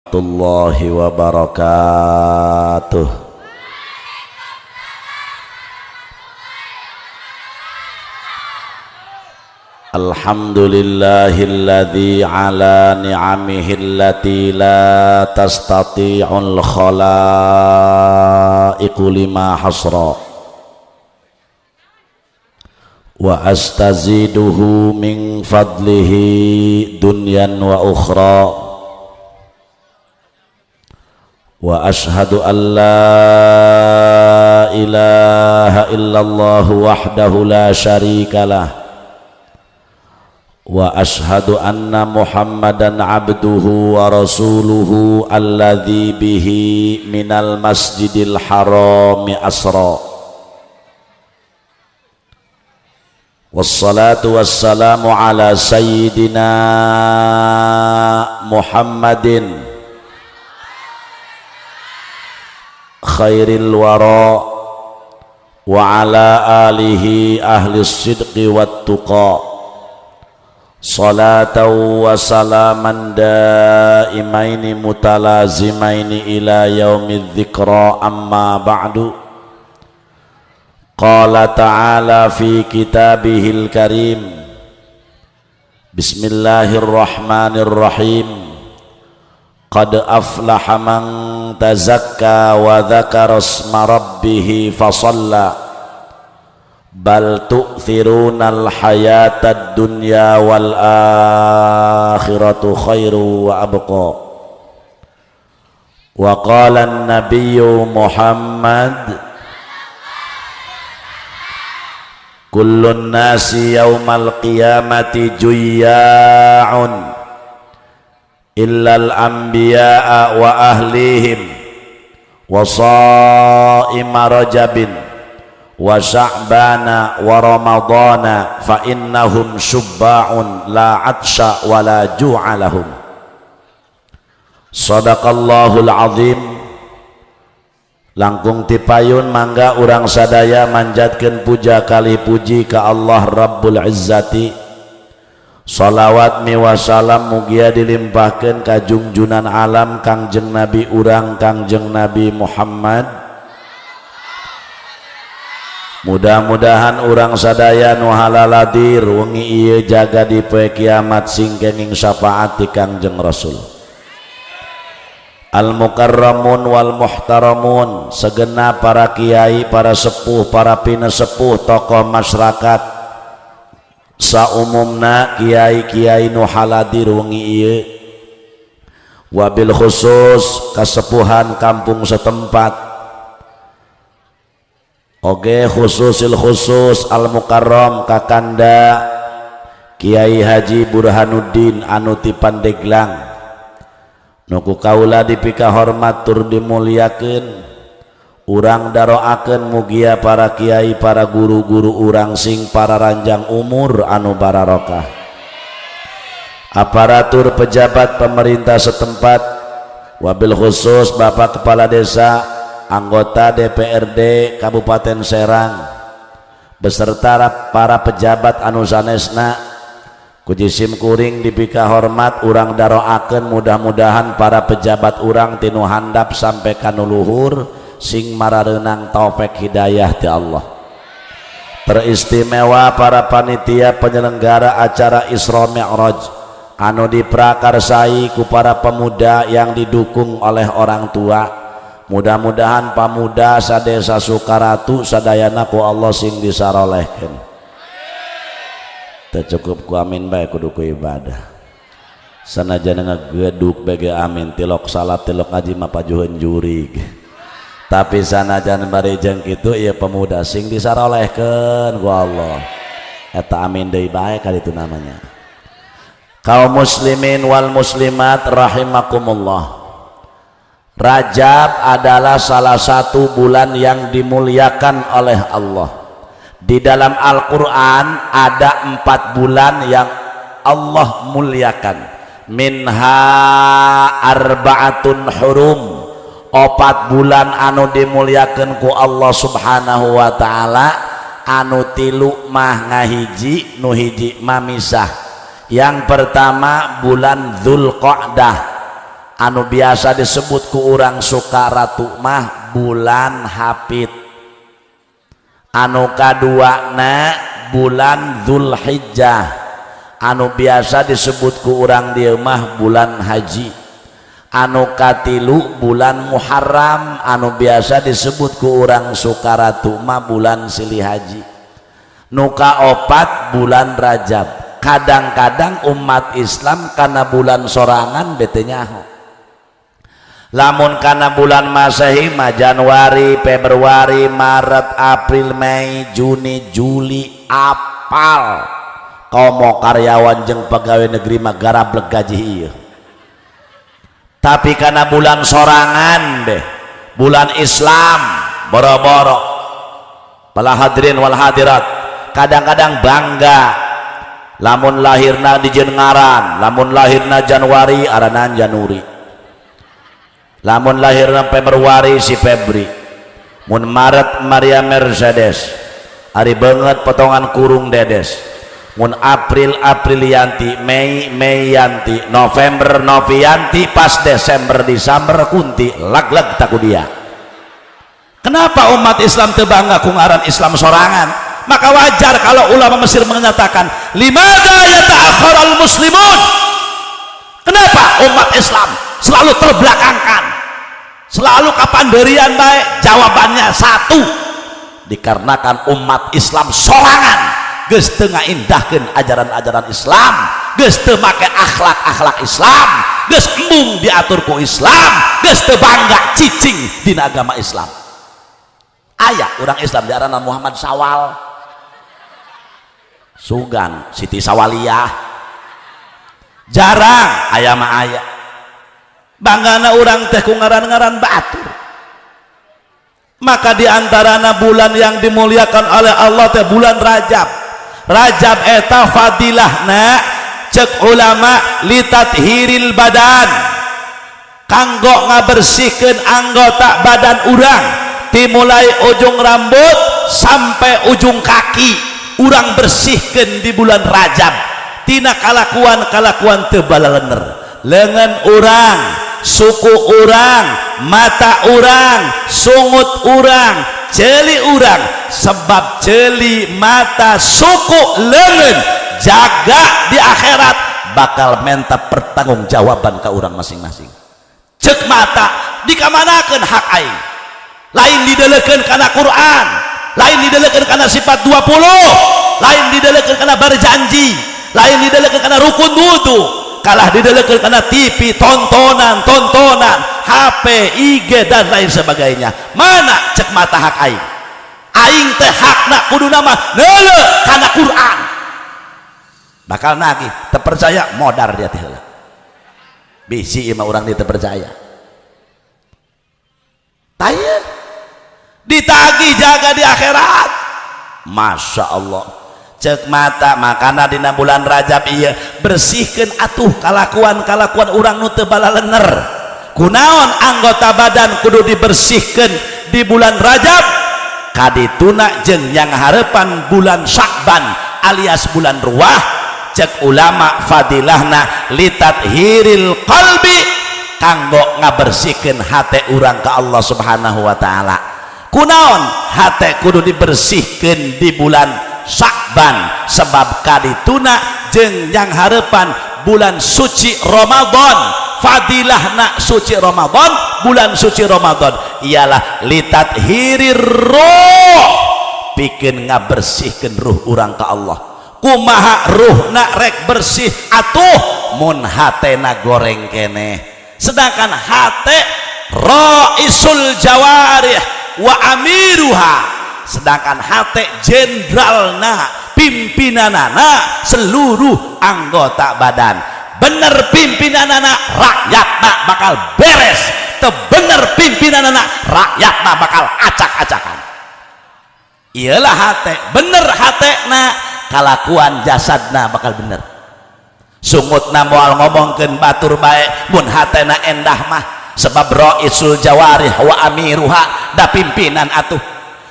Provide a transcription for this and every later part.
Warahmatullahi wabarakatuh. Alhamdulillahilladzi ala ni'amihi allati la tastati'ul khalaiqu lima hasra wa astaziduhu min fadlihi dunyan wa ukhra wa ashhadu an la ilaha illallah wahdahu la syarika lah wa ashhadu anna muhammadan abduhu wa rasuluhu alladzi bihi minal masjidil harami asra. Wassalatu wassalamu ala sayyidina Muhammadin khairil wara wa ala alihi ahli sidqi wat tuqa. Salatan wa salaman daimaini mutalazimaini ila yaumidz dzikra, amma ba'du. Qala ta'ala fi kitabihil karim, bismillahirrahmanirrahim. Qad aflaha man tazakka wa dzakara asma rabbih fasalla bal tu'thirunal hayatad dunya wal akhiratu khairu wa abqa. Wa qala an-nabiyyu Muhammad, kullun nasi yaumal qiyamati juyya'un illal anbiya'a wa ahlihim wa sha'ima rajabin wa sya'bana wa ramadana fa innahum syubba'un la atsha wa la ju'a lahum. Sadaqallahul azim. Langkung tipayun mangga urang sadaya manjatkeun puja kali puji ka Allah Rabbul Izzati. Salawat miwa salam mugia dilimpahkeun ka jungjunan alam Kangjeng Nabi urang Kangjeng Nabi Muhammad. Mudah-mudahan urang sadaya nu halaladir wengi ieu jaga di poe kiamat sing kenging syafaat ti Kangjeng Rasul. Al mukarramun wal muhtaramun, segenap para kiai, para sepuh, para pinesepuh, tokoh masyarakat saumumna, kiai-kiai nu haladir wengi ieu, wabil khusus kasepuhan kampung setempat, oge khususil khusus al mukarram kakanda Kiai Haji Burhanuddin anu ti Pandeglang, nu ku kaula dipika hormat tur dimuliakeun. Urang daroakeun mugia para kiai, para guru-guru urang sing para ranjang umur anu bararokah. Aparatur pejabat pemerintah setempat, wabil khusus Bapak Kepala Desa, anggota DPRD Kabupaten Serang beserta para pejabat anu sanesna, ku jisim kuring dipika hormat. Urang daroakeun mudah-mudahan para pejabat urang tinu handap sampai kanu luhur sing marareunang taufik hidayah ti Allah. Teristimewa para panitia penyelenggara acara Isra Mi'raj anu diprakarsai ku para pemuda yang didukung oleh orang tua. Mudah-mudahan pamuda sadesa Sukaratu sadayana ku Allah sing disarolehkeun. Teu cukup ku amin bae, kudu ku ibadah. Sanajan ngegeduk bege amin, tilok salat tilok ngaji mah pajuheun jurig, tapi sanajan bari jeung kitu ieu pemuda sing disarolehkeun ku Allah. Eta amin deui bae kali itu namanya. Kaum muslimin wal muslimat rahimakumullah, Rajab adalah salah satu bulan yang dimuliakan oleh Allah. Di dalam Al-Quran ada 4 bulan yang Allah muliakan. Minha arba'atun hurum, 4 bulan anu dimuliakan ku Allah Subhanahu wa ta'ala, anu 3 mah ngahiji, nu hiji mah misah. Yang pertama bulan Dzulqa'dah. Anu biasa disebut ku urang Sukaratu mah bulan Hapit, anu kadua na bulan Dzulhijjah, anu biasa disebut ku urang dieu mah bulan haji, anu katilu bulan Muharram, anu biasa disebut ku urang Sukaratu mah bulan silih haji, nu kaopat bulan Rajab. Kadang-kadang umat Islam karena bulan sorangan bete nyaho. Lamun kana bulan Masehi mah Januari, Februari, Maret, April, Mei, Juni, Juli apal. Komo karyawan jeung pegawai negeri mah garablek gaji ieu. Tapi karena bulan sorangan deh, bulan Islam boro-boro. Para hadirin wal hadirat, kadang-kadang bangga lamun lahirna di ngaran, lamun lahirna Januari aranan Januri, lamun lahirna Februari si Febri, mun Maret Maria Mercedes, ari banget potongan kurung Dedes, mun April Aprilianti, Mei Meiyanti, November Novianti, pas Desember Desember Kunti lag-lag taku dia. Kenapa umat Islam teu bangga ku ngaran Islam sorangan? Maka wajar kalau ulama Mesir menyatakan, limadza yata'akhkharal muslimun, kenapa umat Islam selalu terbelakangkan, selalu kapanderian baik? Jawabannya satu, dikarenakan umat Islam sorangan geus teu ngaindahkeun ajaran-ajaran Islam, geus teu make akhlak-akhlak Islam, geus embung diatur ku Islam, geus teu bangga cicing dina agama Islam. Aya orang Islam diarana Muhammad Sawal, sugan Siti Sawaliyah, jarang. Aya mah aya. Banggana urang teh ku ngaran-ngaran batur. Maka diantarana bulan yang dimuliakan oleh Allah teh bulan Rajab. Rajab eta fadilahna cek ulama litathiril badan, kanggo ngabersihkeun anggota badan urang dimulai ujung rambut sampai ujung kaki. Urang bersihkan di bulan Rajab tina kalakuan-kalakuan teu balalener, lengan urang, suku urang, mata urang, sungut urang, ceuli urang, sebab ceuli, mata, suku, lengan jaga di akhirat bakal minta pertanggungjawaban ke urang masing-masing. Cek mata, dikamanakeun hak aing? Lain didelekeun kana Quran, lain didelekeun kana sifat 20, lain didelekeun kana berjanji, lain didelekeun kana rukun wudu, kalah didelekeun kana TV, tontonan tontonan, HP, IG, dan lain sebagainya. Mana cek mata hak aing? Aing teh hakna kudu nama neuleuh kana Quran. Bakal nagih. Terpercaya modar dia teh heula, bisi mah urang dia terpercaya. Tanya, ditagih jaga di akhirat. Masya Allah. Cek mata, makana dina bulan Rajab iya bersihkan atuh kalakuan-kalakuan urang nu teu balalener. Kunaon anggota badan kudu dibersihkan di bulan Rajab? Kadituna jeung yang harapan bulan Syakban alias bulan Ruwah. Cek ulama fadilahna litathiril qalbi, kanggo ngabersihkeun hate urang ke Allah Subhanahu wa taala. Kunaon hate kudu dibersihkan di bulan Syakban? Sebab kadituna jeung yang harapan bulan suci Ramadan. Fadilahna suci Ramadan, bulan suci Ramadan ialah litathhirir ruh, pikeun ngabersihkeun ruh urang ka Allah. Kumaha ruhna rek bersih atuh mun hatena goreng keneh? Sedangkan hate raisul jawarih wa amiruha, sedangkan hate jenderalna, pimpinanana seluruh anggota badan. Bener pimpinanana, rakyatna bakal beres. Teu bener pimpinanana, rakyatna bakal acak-acakan. Iyalah, hate bener, hatena kalakuan jasadna bakal bener. Sungutna moal ngomongkeun batur bae mun hatena endah mah, sebab raisul jawarih wa amiruha, da pimpinan atuh.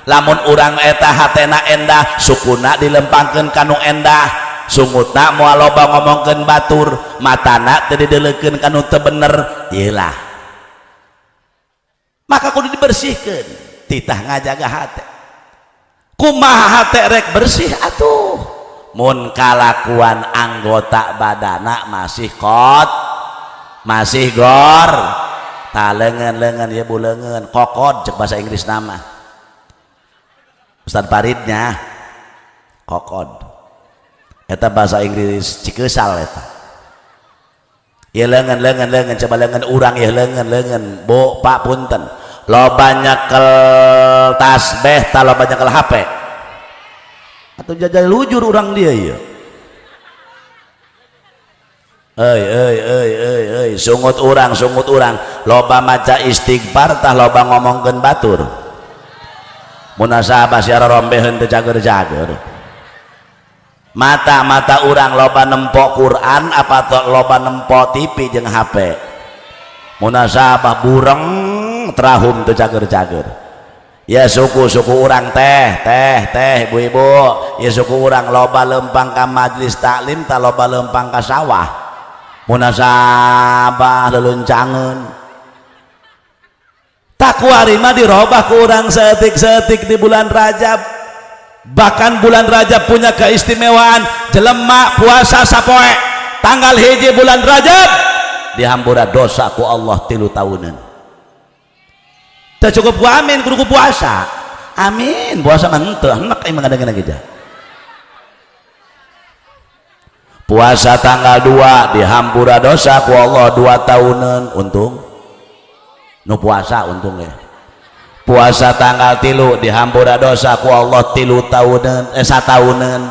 Lamun urang eta hatena endah, sukuna dilempangkeun kanu endah. Sungutna moal loba ngomongkeun batur, matana teu dideulekeun ka nu teu bener. Ieu maka kudu dibersihkeun, titah ngajaga hate. Kumaha hate rek bersih atuh mun kalakuan anggota badana masih kot, masih gor? Ta leungeun-leungeun ya, bu, leungeun kokod cek bahasa Inggris nama Ustaz Faridnya kokod eta bahasa Inggris Cikesal eta ya. Leungeun, leungeun, leungeun, coba leungeun urang ya, leungeun, leungeun, Bu, Pak, punten, loba nyekel tasbeh ta loba nyekel HP atau jajal lujur urang dia ya? Euy, euy, euy, euy, euy, sungut urang, sungut urang loba maca istighfar tah loba ngomongkeun batur? Munasabah siara rombeheun teu cager-cager. Mata-mata urang loba nempo Quran apa loba nempo TV jeung HP? Munasabah bureng terahum teu cager-cager ya. Suku-suku urang, teh, teh, teh, ibu-ibu ya, suku urang loba lempang ka majlis taklim ta loba lempang ka sawah? Munasabah leluncangeun. Takuari mah dirobah ku urang seetik-seetik di bulan Rajab. Bahkan bulan Rajab punya keistimewaan, jelema puasa sapoe tanggal 1 bulan Rajab dihampura dosa ku Allah 3 tahunan. Tak cukup ku amin, kudu ku puasa. Amin puasa mah henteu enek emang ada gitu. Puasa tanggal 2 dihampura dosa ku Allah 2 tahunan, untung nu puasa, untung ya. Puasa tanggal 3 dihampura dosa ku Allah 3 tahunan, eh, satahunan.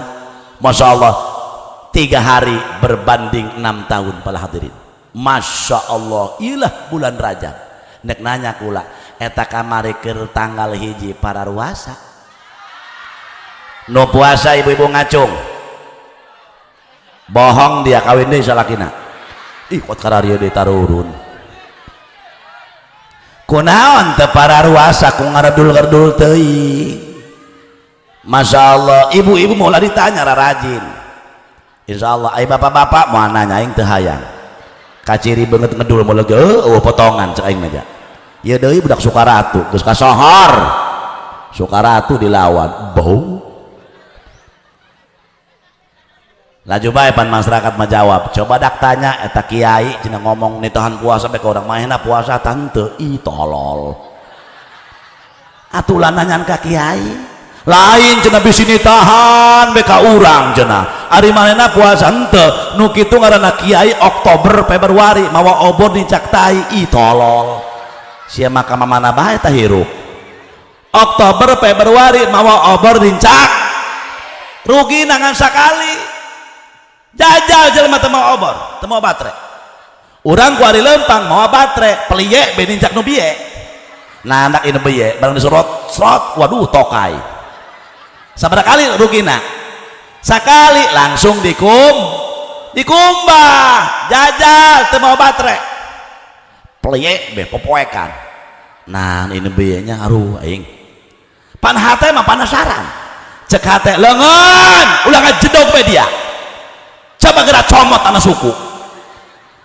Masya Allah, 3 hari berbanding 6 tahun. Para hadirin, Masya Allah, ilah bulan Rajab. Nek nanya kula eta kamari keur tanggal 1 para ruasa nu puasa ibu-ibu ngacung, bohong dia, kawin deui salakina. Ih, kot kararieu deui tarurun. Kunaon teu para ruasa ku ngaredul-redul teuing? Masya Allah, ibu-ibu mau ditanya rajin. Insya Allah, ay bapak-bapak mau nanya aing teu hayang, kaciri banget ngedul mau lagi. Oh, potongan cek aing aja ya deui. Budak Sukaratu geus kasohor, Sukaratu dilawan bau. Laju bae pan masyarakat menjawab. Coba dak tanya eta kiai cenah ngomong nitahan puasa bae ka urang, manehna puasa tante? Ih, tolol atuh, nanyaan ka kiai lain cenah, bisi nitahan bae ka urang cenah, ari manehna puasa henteu. Nu kitu ngaranna kiai Oktober Februari mawa obor nincak tai. Ih, tolol sia, maka mana bae tah hirup. Oktober Februari mawa obor nincak, rugi nangan sakali. Jajal jelema teu mawa obor, teu mawa baterai. Urang ku ari lempang mawa baterai, peliye be nincak nu biye. Nah, anak ini biye barang disorot serot, waduh, tokai. Sabaraha kali rugina? Sakali, langsung dikum dikumbah. Jajal teu mawa baterai, peliye be popoekan. Nah, ini biye nya, aduh, aing pan hate mah penasaran. Cek hate, leungeun ulah ngajedog be dia, coba gerak comot tanah suku.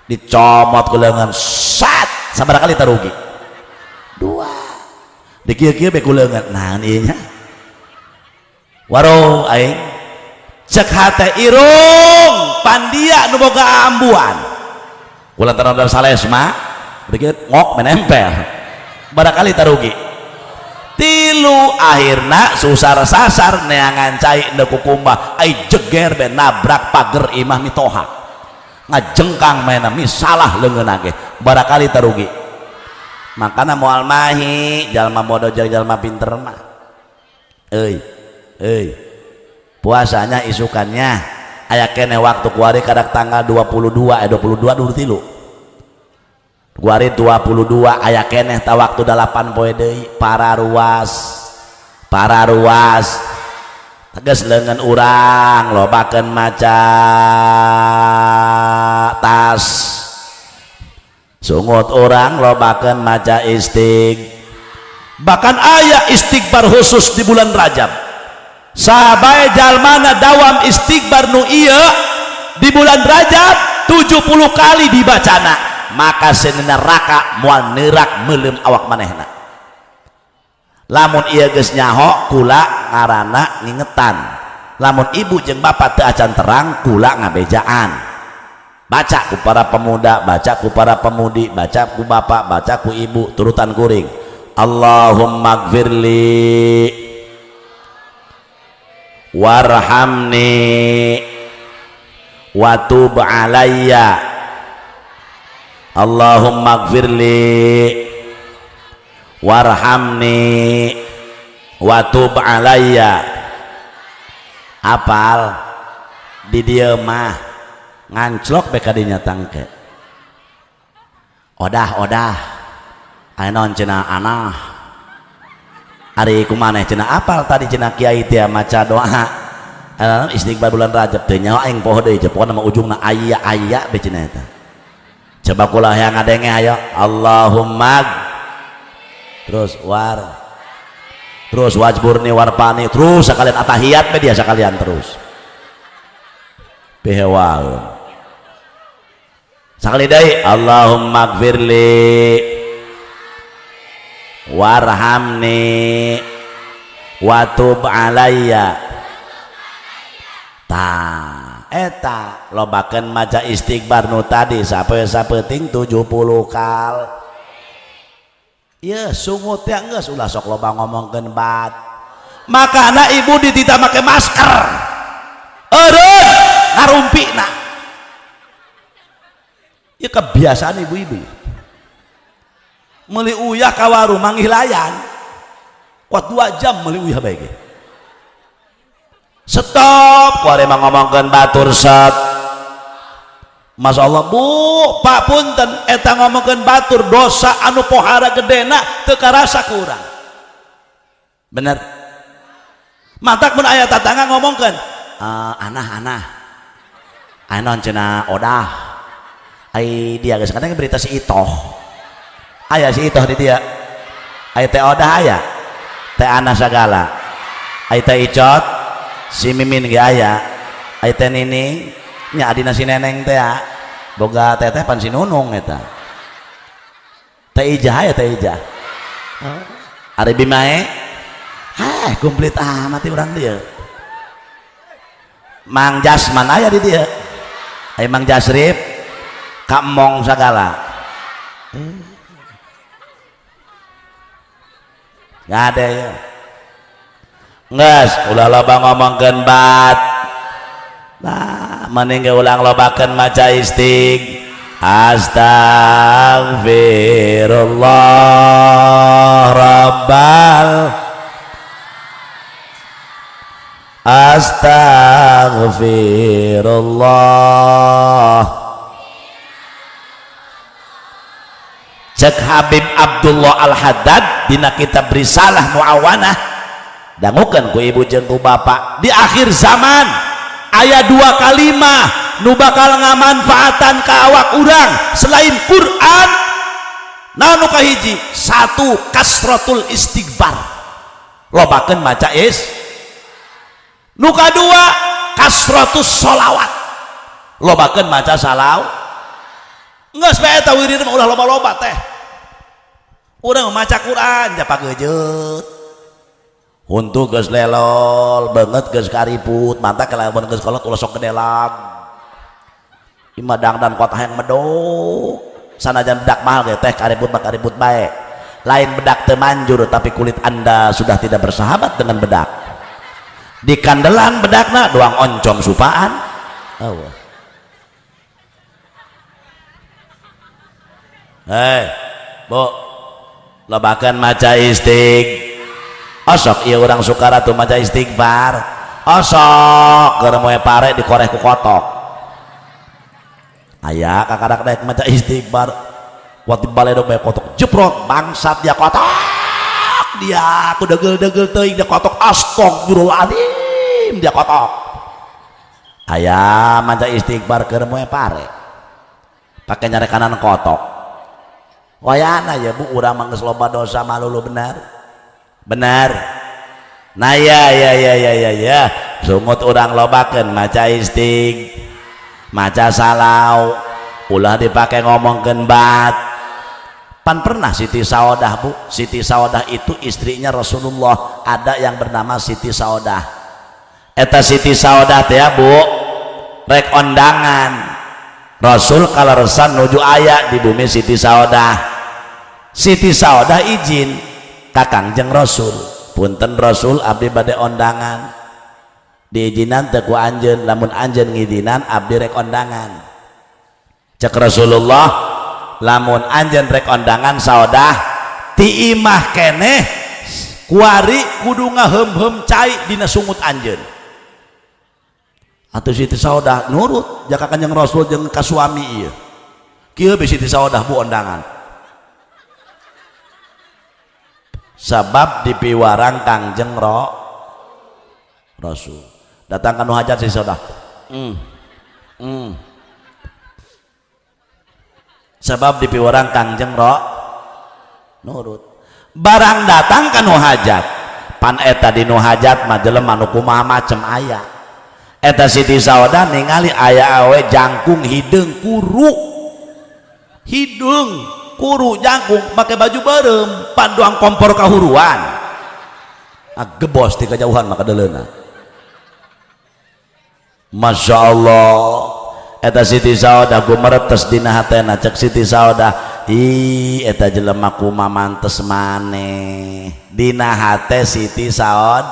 Dicomot ku leungeun sat. Sabaraha kali tarugi? Dua. Dikieu-kieu be ku leungeun. Nah, ieu nya, waro aing. Cek hate, irung pandia nu boga ambuan kulantaran dari salesma dikit ngok menempel. Barangkali tarugi tilu. Akhirna susar sasar neangan cai nu kukumbah, ai jeger be nabrak pager imah mitoha, ngajengkang mainna, misalah leungeun ge. Barangkali tarugi. Makana moal mahi jalma bodoh jeung jalma pinter mah. Euy, euy, puasanya isukannya aya kene waktu kuari kadak tanggal 22, eh, 22 dulu tilu kuari 22 aya keneh ta waktu 8 poe deui. Para ruas, para ruas, tegas leungeun urang lobakeun maca tas, sungut urang lobakeun maca istig. Bahkan aya istighfar khusus di bulan Rajab. Sahabae jalmana dawam istighfar nu ieu di bulan Rajab 70 kali dibacana, maka seuneu neraka moal neurak meuleum awak manehna. Lamun ieu geus nyaho kula ngaranna ngingetan. Lamun ibu jeung bapak teu acan terang kula ngabejaan. Baca ku para pemuda, baca ku para pemudi, baca ku bapak, baca ku ibu, turutan kuring. Allahumma gfirli warhamni wa tub alayya. Allahumma gfirli warhamni wa tub alayya. Apal di dieu mah nganclok be kadinya tangke. Odah odah aya naon cenah anah ari kumaneh cenah apal tadi cenah kiai teh maca doa aya istighfar bulan Rajab teh nyawa aing poho deui pokona mah ujungna aya aya be cenah eta. Coba kula hayang ngadenge ayo Allahumma terus war terus wajburni warpani terus sekalian atahiyat be dia sekalian terus pihewaeun. Sakali deui Allahumma gfirli warhamni wa tub alayya. Tah eta lobakeun maca istighfar nu tadi sapeting 70 kal. Ieu sungut teh geus ulah sok loba ngomongkeun bat. Makana ibu dititah make masker. Eureun ngarumpina. Ieu kebiasaan ibu-ibu. Meuli uyah ka warung manggih layan. Kuat 2 jam meuli uyah bae ge. Stop ku ari mah ngomongkeun batur set. Masya Allah bu, Pak punten eta ngomongkeun batur dosa anu pohara gedena teu karasa ku urang. Bener. Matak mun aya tatangga ngomongkeun, anah-anah. Aya naon cenah odah. Ai dia geus kadang berita si Itoh. Aya si Itoh di dia. Ai teh odah aya. Teh anah sagala. Ai teh Icot, si Mimin ge aya. Ai teh Nining nya adina si Neneng teh boga teteh pan si Nunung eta. Teh Ijah aya teh Ijah. Ari Bimae hah komplit amat urang dieu. Mang Jasman aya di dieu. Ai Mang Jasrip ka emong sagala. Nggak ada ya. Nges ulah loba ngomongkeun bat. Nah, mending ge ulang lobakeun maca istig. Astaghfirullah rabbal astaghfirullah. Cek Habib Abdullah Al-Haddad dina kitab Risalah Muawanah, dangukeun ku ibu jeung ku bapak, di akhir zaman aya 2 kalimah nu bakal ngamanfaatan ka awak urang selain Quran. Naon nu kahiji? Satu, kasratul istighfar, lobakeun maca is. Nu kadua, kasratus sholawat, lobakeun maca salawat. Geus bae eta wirid mah ulah loba-loba teh. Urang maca Quran japagejeut. Huntu geus lelol, beungeut geus kariput, mantap lamun geus kolot ulah sok gedelag. Imah dangdan kota hayang medok. Sanajan bedak mahal ge teh kariput mah kariput bae. Lain bedak teu manjur tapi kulit Anda sudah tidak bersahabat dengan bedak. Di kandelan bedakna doang oncom supaan. Allah. Hei, Bu, lobakeun maca istig. Osok ieu urang Sukaratu maca istighfar. Osok keur moe pare dikoreh ku kotok. Aya kakarak daek maca istighfar. Waktu baledog bae kotok jeprot bangsat dia kotok. Dia aku degel-degel teuing dia kotok, astagfirullahaladzim dia kotok. Aya maca istighfar keur moe pare. Pake nyarekanan kotok. Wayana ya bu, urang mah geus loba dosa malulu benar. Benar. Nah ya ya ya ya ya ya sungut urang lobakeun maca istig maca salau ulah dipake ngomongkeun bat. Pan pernah Siti Saudah bu, Siti Saudah itu istrinya Rasulullah, ada yang bernama Siti Saudah. Eta Siti Saudah teh ya bu rek ondangan Rasul kaleresan nuju aya di bumi Siti Saudah. Siti Saudah izin ka Kangjeng Rasul, punten Rasul abdi bade ondangan, diizinan teu ku anjeun, lamun anjeun ngizinan abdi rek ondangan. Cek Rasulullah lamun anjeun rek ondangan Saudah ti imah keneh kuari kudu ngaheum-heum cai dina sungut anjeun. Atuh Siti Saudah nurut jaka Kanjeng Rasul jeung ka suami ieu. Kieu be Siti Saudah bu ondangan. Sabab dipiwarang Kangjeng Rasul. Datang ka nu hajat Siti Saudah. Sabab dipiwarang Kangjeng nurut. Barang datang ka nu hajat, pan eta di nu hajat mah jelema nu kumaha macem aya. Eta Siti Saudah ningali aya awe jangkung hideung kuru, hideung kuru jangkung make baju beureum panduang kompor kahuruan. Ah gebos ti kajauhan maka deuleuna. Masya Allah eta Siti Saudah gumeretes dina hatena. Cek Siti Saudah, ih eta jelema kumaha mantes maneh. Dina hate Siti Saudah,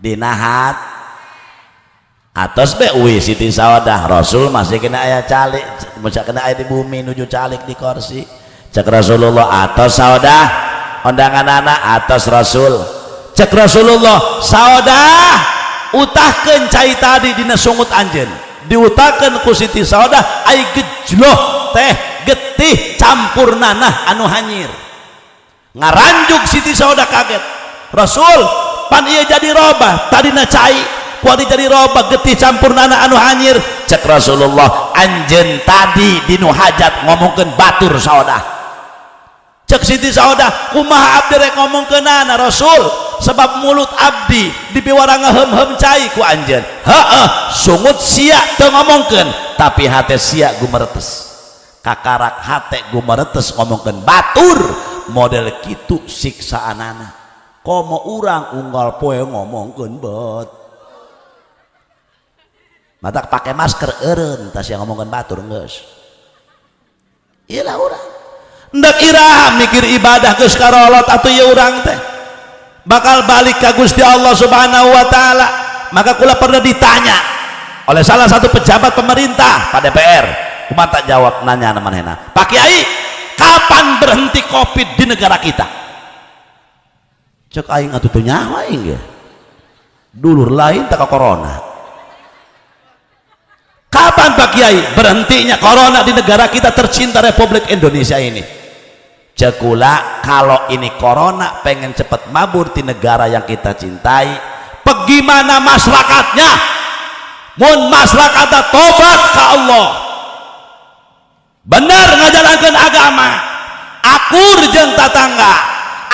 dina hat atos be uwi Siti Saudah Rasul masih kena aya calik, masih kena aya di bumi nuju calik di kursi. Cek Rasulullah atos Saudah ondangan anak atos Rasul. Cek Rasulullah Saudah utahkeun cai tadi dina sungut anjeun. Diutahkeun ku Siti Saudah ai gejloh teh getih campur nanah anu hanyir. Ngaranjuk Siti Saudah kaget. Rasul pan ieu jadi robah tadina cai kuari jadi robah getih campur nanah anu hanyir. Cek Rasulullah anjeun tadi dinu hajat ngomongkeun batur Saudah. Cek Siti Saudah kumaha abdi rek ngomongkeunana Rasul sebab mulut abdi dipiwarang ngaheum-heum cai ku anjeun. Heeh sungut sia teu ngomongkeun tapi hate sia gumeretes. Kakarak hate gumeretes ngomongkeun batur model kitu siksaanana. Komo urang unggal poe ngomongkeun bet. Matak pakai masker eureun tas yang ngomongkeun batur geus. Iyalah urang. Hendak iraha mikir ibadah geus karolot atuh ieu urang teh. Bakal balik ka Gusti Allah Subhanahu wa taala. Maka kula pernah ditanya oleh salah satu pejabat pemerintah Pak DPR. Kumaha tak jawab nanya manehna. Pak Kiai, kapan berhenti Covid di negara kita? Cek aing atuh teu nyaho aing ge. Dulur lain tak corona. Kapan Pak Kiai berhentinya corona di negara kita tercinta Republik Indonesia ini? Cekula kalau ini corona pengen cepet mabur di negara yang kita cintai, bagaimana masyarakatnya? Mun masyarakatnya tobat ke Allah, bener ngajalankan agama, akur jeung tatangga,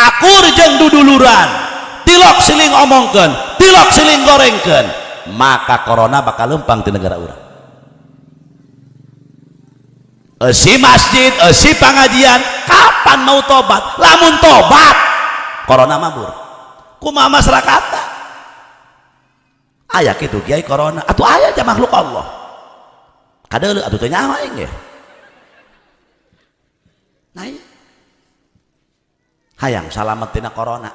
akur jeung duduluran, tilok siling omongkeun, tilok siling gorengkeun, maka corona bakal lempang di negara urang. Si masjid, si pengajian, kapan mau tobat? Lamun tobat, corona mabur. Kumaha masyarakat? Aya kitu kiai corona, atuh aya aja makhluk Allah. Kadeuleu atuh teu nyaho aing ge. Nah, iya. Hayang salamet tina corona.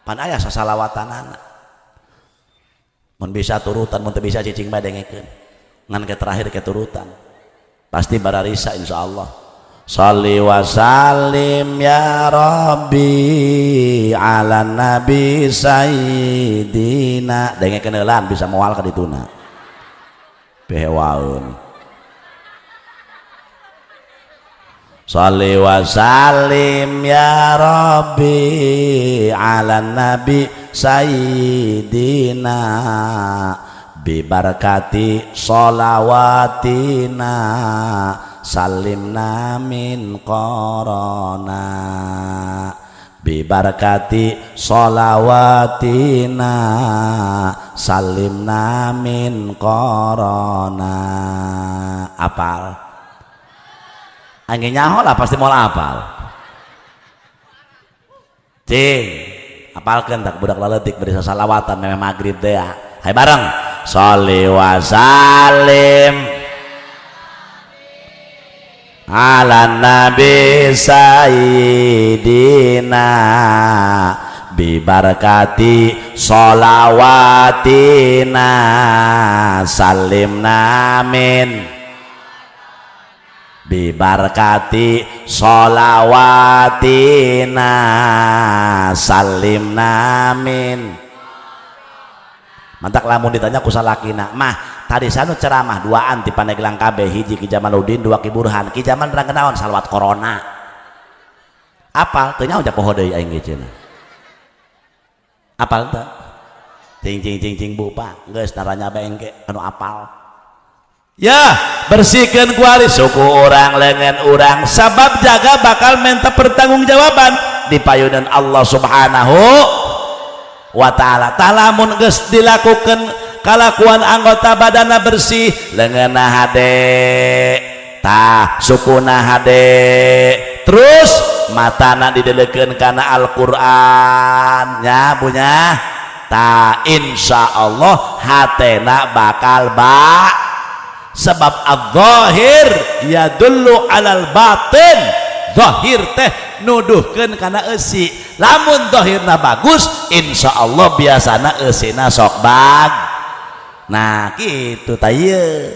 Pan aya sasalawatanana. Mun bisa turutan, mun teu bisa cicing bae dengekeun. Ngan ke terakhir ke turutan. Pasti bararisa insyaallah. Shalli wa sallim ya Rabbi ala nabi sayyidina. Dengekeun heula bisa moal ka dituna. Behewaeun. Shalli wa sallim ya Rabbi ala nabi sayyidina bibarkati sholawatina salimna min corona. Bibarakati sholawatina salimna min corona. Apal? Angin nyaho lah pasti mau apal. Cing, apalkeun tak budak laletik beri salawatan meme maghrib teh ya. Hai bareng. Sholli wa salim ala nabi sayyidina bibarakati sholawatina salimna min bibarakati sholawatina salimna min. Mantak lamun ditanya ku salakina mah tadi sanu ceramah duaan ti Pandeglang kabeh, hiji Ki Jamaluddin, dua Ki Burhan. Ki Jamal nerangkeun naon? Salawat corona. Apal teu nyaho poho deui aing ge cenah. Apal teu? Cing cing cing cing bu pak geus naranya bae engke anu apal. Ya, bersihkan kuari suku orang lengan orang sabab jaga bakal minta pertanggungjawaban di payunan Allah Subhanahu wa ta'ala. Talamun geus dilakukan kalakuan anggota badana bersih, leungeunna hade, tah sukuna hade, terus matana didelekeun kana Al-Qur'an nya punya, tah insyaallah hatena bakal ba, sebab az-zahir yadullu alal batin. Zahir teh nuduhkeun kana eusi, lamun zahirna bagus insyaallah biasana eusina sok bag. Nah kitu tah ieu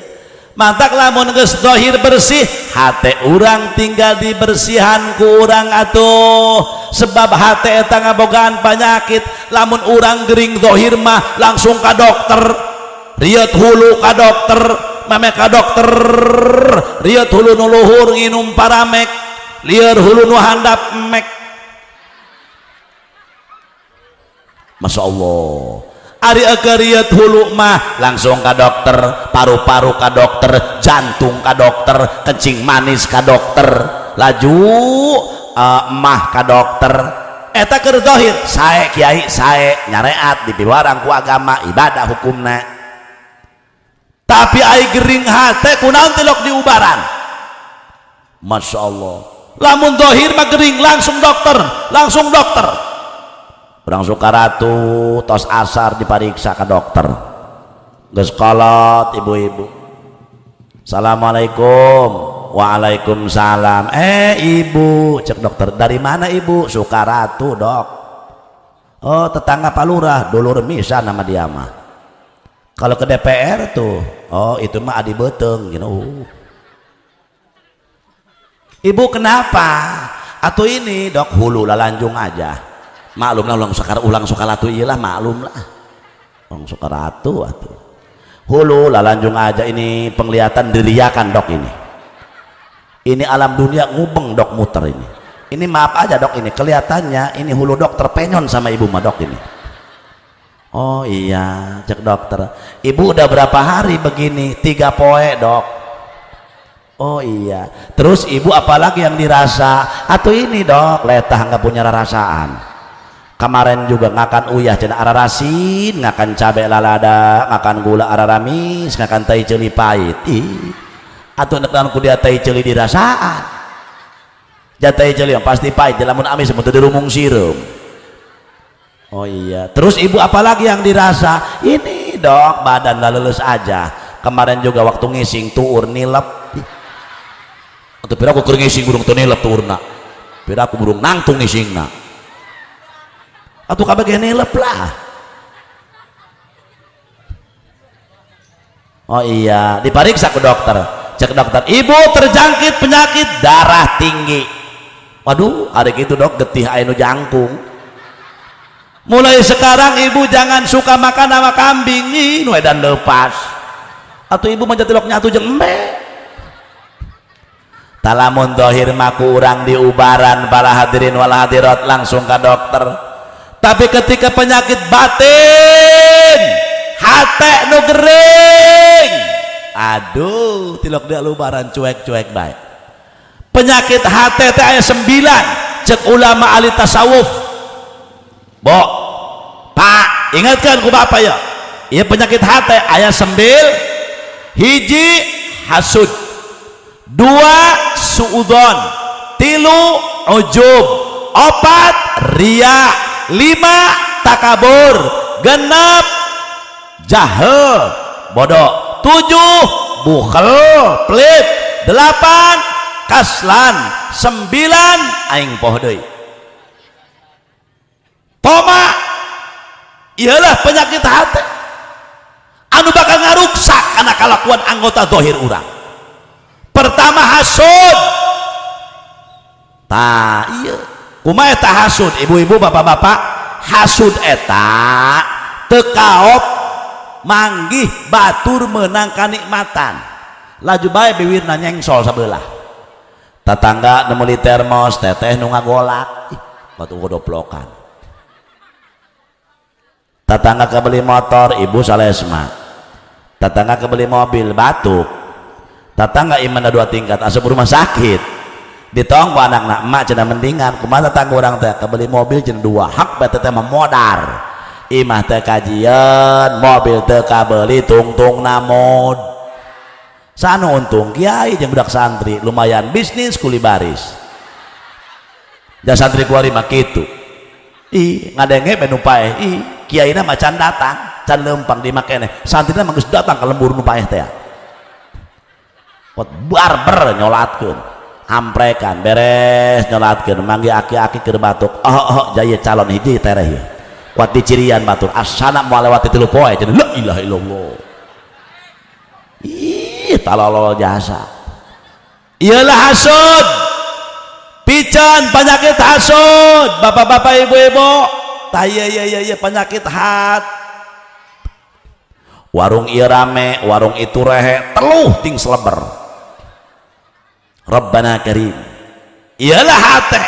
mantak lamun geus zahir bersih, hate urang tinggal dibersihan ku urang atuh, sebab hate eta ngabogaan penyakit. Lamun urang gering zahir mah langsung ka dokter, riet hulu ka dokter, mame ka dokter, riet hulu nu luhur nginum paramek, lieur hulu nu handap mek. Masya Allah, ari riet hulu mah langsung ka dokter, paru-paru ka dokter, jantung ka dokter, kencing manis ka dokter, laju mah ka dokter. Eta keur zahir sae kiai sae nyareat dipiwarang ku agama ibadah hukumna. Tapi ai gering hate kunaon tilok diubaran. Masya Allah, lamun zahir mah gering langsung dokter, langsung dokter. Urang Sukaratu tos asar dipariksa ke dokter, geus kolot ibu-ibu. Assalamualaikum. Waalaikumsalam. Ibu, cek dokter, dari mana ibu? Sukaratu dok. Oh, tetangga Pak Lurah, dulur misa nama dia mah. Kalau ke DPR tuh, oh itu mah adi beteng gitu. Ibu kenapa? Atau ini dok, hulu lalanjung aja. Maklum lah ulang Sukaratu iyalah maklum lah. Ulang Sukaratu atuh. Hulu lalanjung aja ini penglihatan diriakan dok ini. Ini alam dunia ngubeng dok muter ini. Ini maaf aja dok, ini kelihatannya ini hulu dok terpenyon sama ibu mah dok ini. Oh iya, cek dokter. Ibu udah berapa hari begini? 3 poe dok. Oh iya. Terus ibu apalagi yang dirasa? Atau ini dok, letah nggak punya rasaan. Kemarin juga ngakan uyah cenah ararasin, ngakan cabe lalada, ngakan gula araramis, ngakan tai ceuli pahit. Ih. Atuh nek ku dia tai ceuli dirasaan. Ja tai ceuli yang pasti pahit, lamun amis mun teu dirumung sireum. Oh iya. Terus ibu apalagi yang dirasa? Ini dok, badan laleles aja. Kemarin juga waktu ngising tuur nilep. Atau pira aku keur ngising burung teu nilep tuurna. Pira aku burung nangtung ngisingna. Atuh kabeh nilep lah. Oh iya, diperiksa ke dokter. Cek dokter, ibu terjangkit penyakit darah tinggi. Waduh, ada gitu dok, getih anu jangkung. Mulai sekarang ibu jangan suka makan sama kambing, ih nu edan lepas. Atau ibu mah tilok nyatu jeung embe. Talamun dohir maku urang diubaran para hadirin wal hadirat langsung ke dokter. Tapi ketika penyakit batin, hate nu gering, aduh tilok dia lubaran cuek-cuek baik. Penyakit hate teh aya 9 cek ulama ahli tasawuf. Bo, Pak, ingatkan ku Bapak ya. Iya, penyakit hati aya sembil hiji hasud, dua suudon, tilu ujub, opat ria, lima takabur, genep jahil bodoh, tujuh bukhel pelit, delapan kaslan, sembilan aing poho deui, toma. Iyalah penyakit hati anu bakal ngaruksak karena kalakuan anggota dohir urang. Pertama hasud. Tah, iya, kumaha eta hasud, ibu-ibu, bapak-bapak? Hasud eta teu kaop manggih batur menang kanikmatan, laju bae biwirna nyengsol sabelah. Tetangga nu meuli termos, teteh nu ngagolak, ih batu godoplokan. Tetangga kebeli motor, ibu salesma. Tetangga kebeli mobil, batuk. Tetangga imana dua tingkat, asup rumah sakit, ditong ku anak. Emak cenah mendingan kumaha tetangga urang teh kebeli mobil cenah dua hak bae, teteh mah modar, imah teh kajian, mobil teh kabeli, tungtung namod sanu. Untung kiai jeung budak santri lumayan bisnis kuli baris. Da santri kuari mah kitu, ih, ngadenge be nu paeh. Ih, kiaina mah can datang, can lempang di makene, santrina mah geus datang ke lembur nu paeh teh. Pot barber nyolatkeun, amprekan beres nyolatkeun, manggih aki-aki keur batuk, oh oh, jaya calon hiji tereh ieu kuat dicirian batur, asana moal lewat tilu poe cenah. La ilaha illallah, ih, talolol jasa. Iyalah hasud, pican penyakit hasud, bapak-bapak, ibu-ibu. Tah, iya iya iya, penyakit hat. Warung ieu rame, warung itu rehe, teluh ting seleber. Rabbana karim. Iyalah hate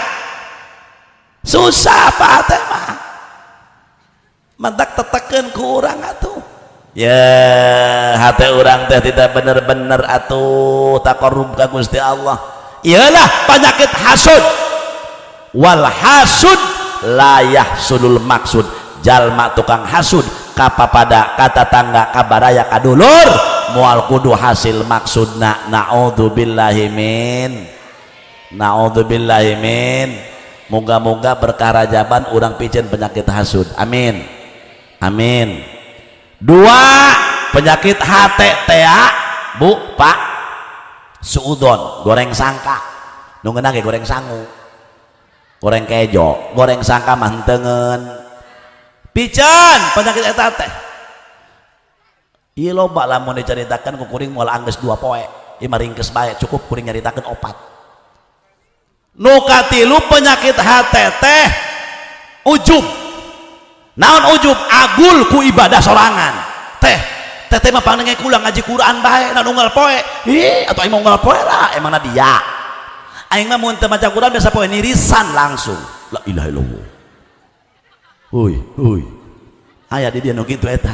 susah apa hate mah mantak tetekeun ku urang atuh ya. Hate urang teh tidak bener-bener atuh taqarrub ka Gusti Allah. Iyalah penyakit hasud. Wal hasud la yahsulul maksud. Jalma tukang hasud kapapada, ka tatangga, kabaraya, kadulur, moal kudu hasil maksudna. Naudzubillahi min, naudzubillahi min. Moga-moga berkah rajaban urang piceun penyakit hasud. Amin, amin. Dua penyakit hate tea, Bu, Pak, suudon, goreng sangka. Nu ngeunah ge goreng sangu, goreng kejo, goreng sangka mah hentengeun pican penyakit eta teh. Ieu loba lamun dicaritakeun ku kuring moal anggeus 2 poe. Ieu mah ringkes bae, cukup kuring nyaritakeun opat. Nu katilu penyakit hate teh ujub. Naon ujub? Agul ku ibadah sorangan. Teh, teteh mah pangnenge kula ngaji Quran bae, na unggal poe. Ih, atuh aing mah unggal poe lah, emangna dia. Aing mah mun teu maca Quran biasa poe nirisan langsung. La ilaha illallah. Hui, hui. Aya di dia nu kitu eta.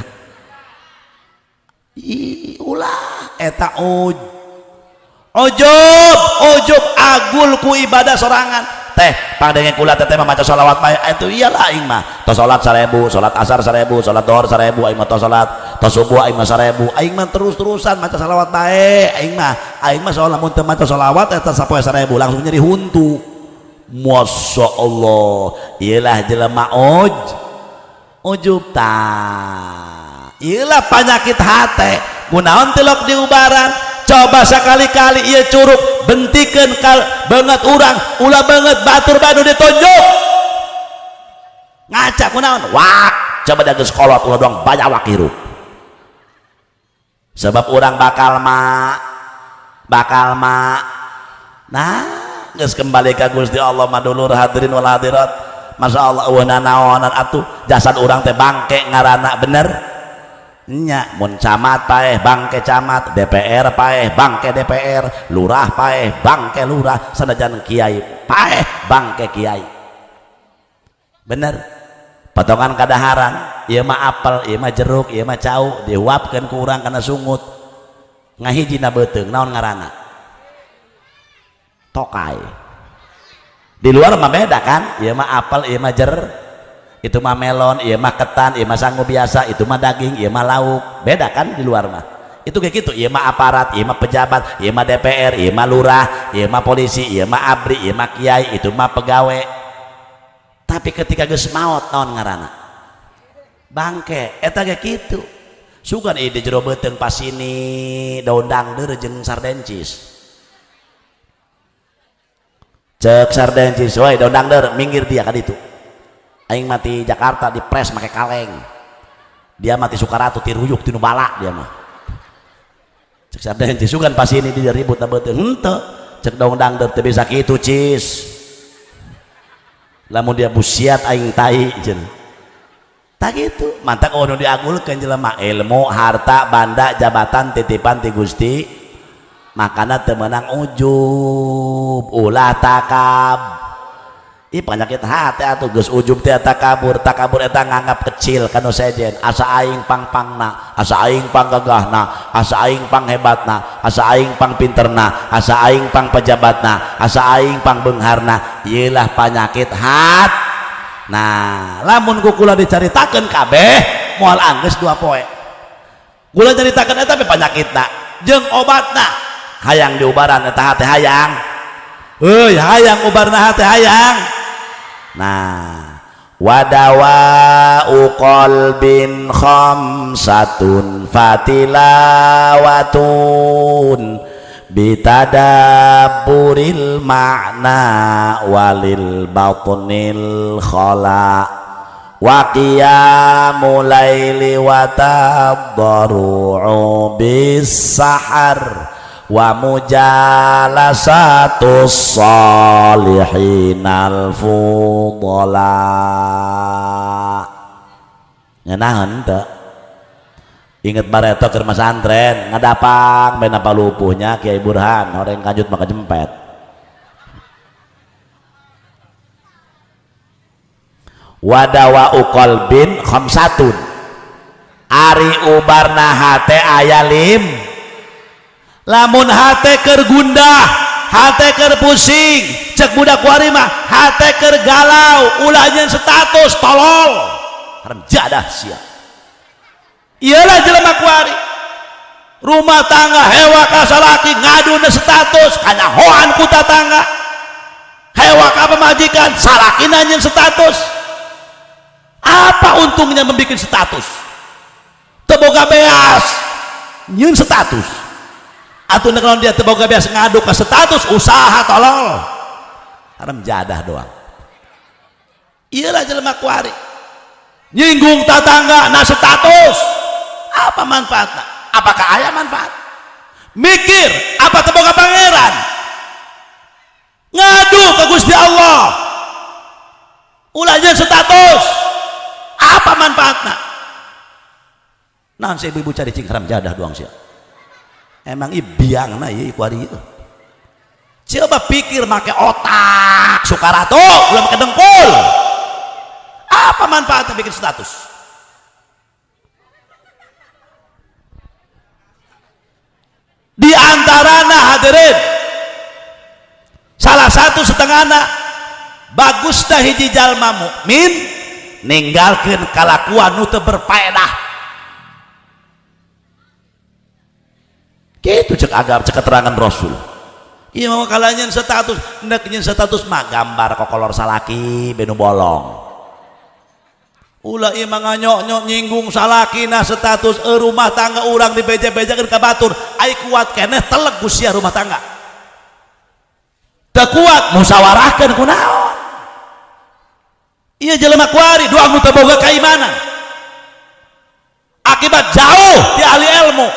Ih, ulah eta ujub, ujub agul ku ibadah sorangan. Teh, pangdenge kula teteh mah maca sholawat bae itu. Iyalah, aing mah tos salat 1000, salat asar 1000, salat duhur 1000, aing mah tos salat, tos subuh aing mah 1000, aing mah terus-terusan maca salawat bae. Aing mah, aing mah soal lamun teu maca sholawat eta sapoe 1000 langsung nyeri huntu. Masya Allah, iyalah jelema ujub. Tah, iyalah penyakit hate. Kunaon tilok diubaran? Coba sekali-kali ieu curug bentikeun kal banget urang, ulah banget batur banu ditunjuk ngaca kunaon wak. Coba da geus kolot, ulah doang banyak wak hirup, sebab urang bakal ma bakal ma. Nah, geus kembali ka Gusti Allah mah, dulur hadirin wal hadirat, Masya Allah, eueuh nanaonan atuh. Jasad urang teh bangke ngaranna, bener nya? Mun camat paeh, bangke camat. DPR paeh, bangke DPR. Lurah paeh, bangke lurah. Sanajan kiai paeh, bangke kiai. Bener? Potongan kadaharan, ieu mah apel, ieu mah jeruk, ieu mah cau, dihuapkeun ku urang kana sungut, ngahiji na beuteung, naon ngaranna? Tokai. Di luar mah beda kan, ieu mah apel, ieu mah. Itu mah melon, ieu mah ketan, ieu mah sangu biasa, itu mah daging, ieu mah lauk. Beda kan di luar mah. Itu kayak gitu, ieu mah aparat, ieu mah pejabat, ieu mah DPR, ieu mah lurah, ieu mah polisi, ieu mah abri, ieu mah kiai, itu mah pegawai. Tapi ketika geus maot naon ngaranna? Bangke, eta ge kitu. Sugan ieu di jero beuteung pasini daun dangdeur jeung sardencis. Cek sardencis, "Woi daun dangdeur, minggir dia ka ditu." Aing mati Jakarta di pres make kaleng. Dia mati Sukaratu tiruyuk tinu bala dia mah. Cek sardencis sugan pasini dia ribut na beuteung. Henteu. Cek daun dangdeur teu bisa kitu cis. Lamun dia busiat aing tai cenah. Tak gitu, mantak ono diagulkeun jelema ilmu, harta, banda, jabatan, titipan ti Gusti. Makana teu meunang ujub, ulah takab. Ih penyakit hati atuh geus ujub teh takabur, takabur eta nganggap kecil kanu sejen, asa aing pang-pangna, asa aing panggagahna, asa aing panghebatna, asa aing pangpinterna, asa aing pang pejabatna, asa aing pangbeungharna. Ieu lah penyakit hat. Nah, lamun ku kula dicaritakeun kabeh moal anggeus 2 poe. Kula caritakeun eta pe panyakitna jeung obatna. Hayang diubaran eta hate hayang. Heuy, hayang ubarna hate hayang. Nah, wadawa qalbin khamsatun fatilawatun bitadabburil makna walil batnil khala wa qiyamul laili wa tadarru'u bis sahar wa mujalasatus solihinal fudala. Ngenahan teu? Inget bareto keur masantren ngadapang bena palupuhnya Kiai Burhan horeng kanjut maka jempet. Wadawa qalbin khamsatun, ari ubarna hate aya lim. Lamun hate keur gundah, hate keur pusing, cek budak kuari mah hate keur galau, ulah nyeun status tolol haram jadah sia. Iyalah jelema kuari rumah tangga hewa ka salaki ngaduna status kanyahoan ku tatangga, hewa ka pamajikan salakina nyeun status. Apa untungnya membuat status? Teu boga beas nyeun status. Atuh kalau dia teu boga beas ngadu ka status usaha tolol haram jadah doang. Iyalah jelema kuari nyinggung tatangga na status. Apa manfaatnya? Apakah aya manfaat? Mikir apa teu boga pangeran? Ngadu ke Gusti Allah. Ulah nyeun status. Apa manfaatnya? Naon si ibu-ibu cari cing haram jadah doang sia. Emang ieu biangna ieu kuari ieu. Coba pikir make otak Sukaratu, ulah make dengkul. Apa manfaatnya bikin status? Di antarana hadirin, salah satu setengahna bagusna hiji jalma mukmin ninggalkeun kalakuan nu teu berfaedah. Kitu cek agama, cek keterangan Rasul. Ieu mah kalanyeun status, nek nyeun status mah gambar kokolor salaki benu bolong. Ulah ieu mah nganyok-nyok nyinggung salakina status rumah tangga urang dibeja-bejakeun ka batur, ai kuat keneh teleg ku sia rumah tangga. Teu kuat musyawarahkeun kunaon. Ieu jelema kuari doang nu teu boga keimanan. Akibat jauh di ahli ilmu.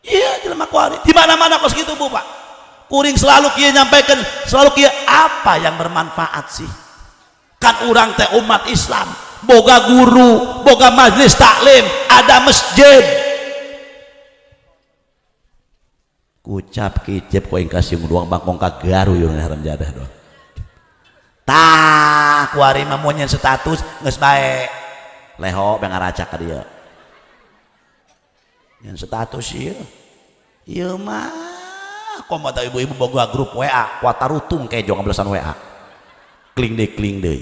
Iya jelema kuari di mana-mana kos kitu Bu Pak. Kuring selalu kieu nyampaikan, selalu kieu apa yang bermanfaat sih? Kan urang teh umat Islam, boga guru, boga majlis taklim, ada masjid. Kucap kicep ku aing kasih doang bangkong ka garu yeuh haram jadah doang. Tah kuari mah mun nyeun status geus bae. Leho be ngaracak ka dieu. Nyeun status ieu. Ieu mah komo teh ibu-ibu boga grup WA, kuatarutung kejo ngabelesan WA. Kling deui kling deui.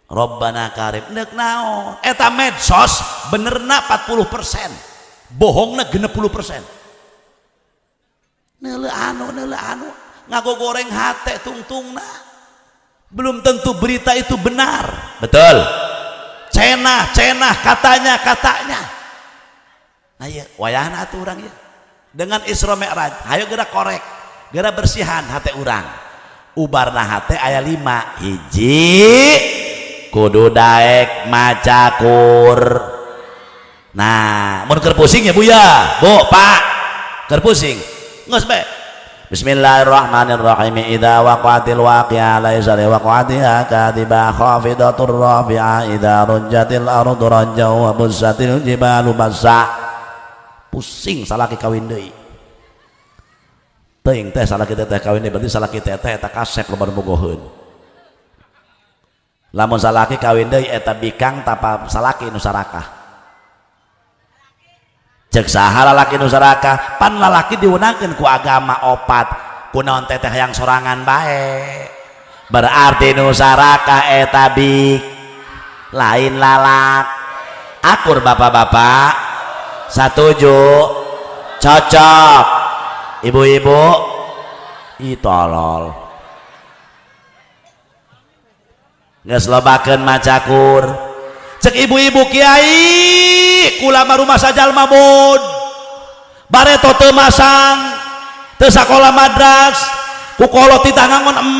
Robbana karim nek naon eta medsos benerna 40%, bohongna 60%. Neuleuh anu, neuleuh anu ngagogoreng hate tungtungna. Belum tentu berita itu benar. Betul, cenah cenah, katanya katanya. Nah iya, wayahna atuh urang ya dengan Isra Mi'raj, hayo geura korek, geura bersihan hate urang. Ubarna hate aya lima. Hiji, kudu daek maca Qur. Nah, mun keur pusing ya, Bu, ya, Bu, Pak, keur pusing geus bae, Bismillahirrahmanirrahim. Idza waqa'atil waqi'ah laisa liwaqa'atiha kadhibah khafidatur rafi'ah idza rujjatil ardu rajjan wa bussatil jibalu bassa. Pusing salaki kawin deui. Teuing teh salaki teh kawin deui, berarti salaki teh teh eta kasep loba bogoheun. Lamun salaki kawin deui, eta bikang tapa salaki nu sarakah? Cek saha lalaki nu sarakah? Pan lalaki diwenangkeun ku agama opat, kunaon teteh yang sorangan bae? Berarti nu sarakah eta bik, lain lalak. Akur, bapak-bapak? Satuju? Cocok, ibu-ibu? Ih, tolol. Geus lobakeun maca Qur. Cek ibu-ibu, "Kiai, kula mah rumasa jalma bod, bareto teu masang, teu sakola madras, ku kolot ditangangon em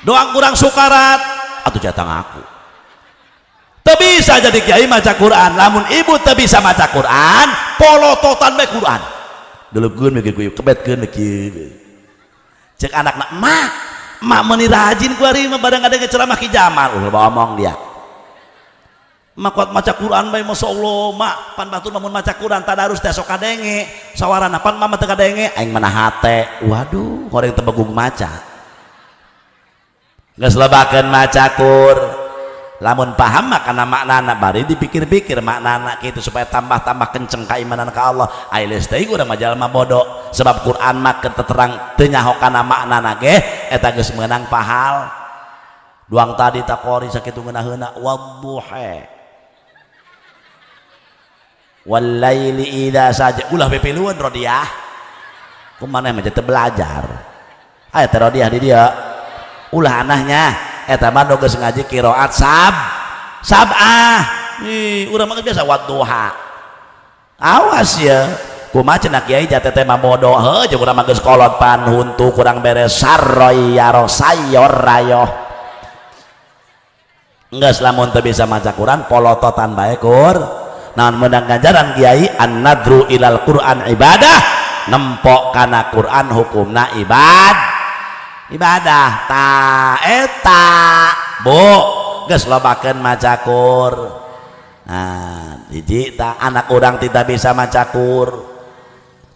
doang kurang sukarat." Atuh jatang aku teu bisa jadi kiai maca Quran. Lamun ibu teu bisa maca Quran, polototan bae Quran, dulupkeun we kieu, kebetkeun we kieu. Cek anakna, "Mak, mak meuni rajin ku ari mah, barang ada ceramah Ki Jamal." Ulah omong dia. Mak kuat maca Quran bae, Masya Allah, mak. Pan batur lamun maca Quran tadarus teh sok kadenge sawarana, pan mama teu kadenge. Aing mana hate. Waduh, horeng teu begug maca. Geus lobakeun maca Qur. Lamun paham mah kana maknana, bari dipikir-pikir maknana kitu supaya tambah-tambah kenceng keimanan ka Allah. Ai leus teuing urang mah jalma bodoh, sebab Quran mah keur terang teu nyaho kana maknana ge eta geus meunang pahal. Duang tadi takori sakitu ngeunaheuna wadduha walaili idza saja. Ulah pipilueun rodiah, kumaha mah teu belajar. Aya teh rodiah di dieu, ulah anahnya. Eta mah nu geus ngaji qiraat sab sab'ah. Ih, urang mah biasa wadduha. Awas ya, kumaha cenah kiai jate teh mah bodoh. Heuh, jeung urang mah geus kolot pan huntu kurang beres sarroy yaro sayor rayoh. Geus, lamun teu bisa maca Quran, polototan bae kur. Naon meunang ganjaran, kiai? An-nadru ilal Quran ibadah. Nempok kana Quran hukumna ibadah. Ta eta, Bu, geus lobakeun maca Qur. Nah, hiji ta anak urang tidak bisa maca Qur.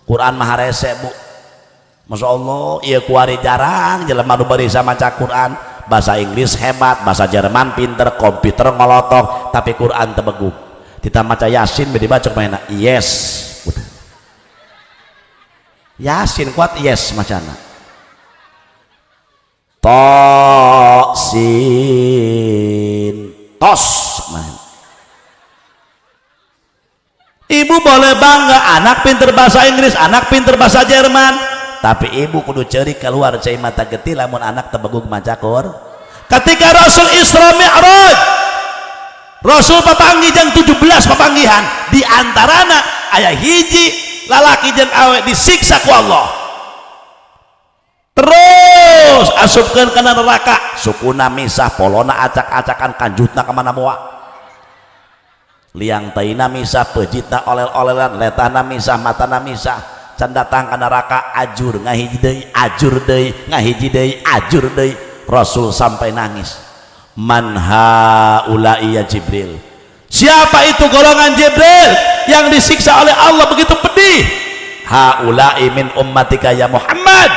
Quran mah rese, Bu. Masya Allah, iya, kuari jarang jelema nu bisa maca Quran. Bahasa Inggris hebat, bahasa Jerman pinter, komputer ngolotok, tapi Quran teu begug. Kita maca Yasin dibaca mana? Yes, udah. Yasin kuat, yes macana. To sin tos man. Ibu boleh bangga anak pinter bahasa Inggris, anak pinter bahasa Jerman, tapi ibu kudu ceri keluar cai mata getih lamun anak teu begug maca Qur. Ketika Rasul Isra Mi'raj, Rasul papanggih jang 17 papanggihan, di antarana aya hiji lalaki jeung awe disiksa ku Allah, terus asupkeun kana neraka, sukuna misah, polona acak-acakan, kanjutna kemana moa, liang taina misah, pejitna olel-olelan, letahna misah, matana misah. Can datang ka neraka, ajur ngahiji deui, ajur deui ngahiji deui, ajur deui. Rasul sampai nangis. Man haula'i ya Jibril? Siapa itu golongan, Jibril, yang disiksa oleh Allah begitu pedih? Haula'i min ummatika ya Muhammad.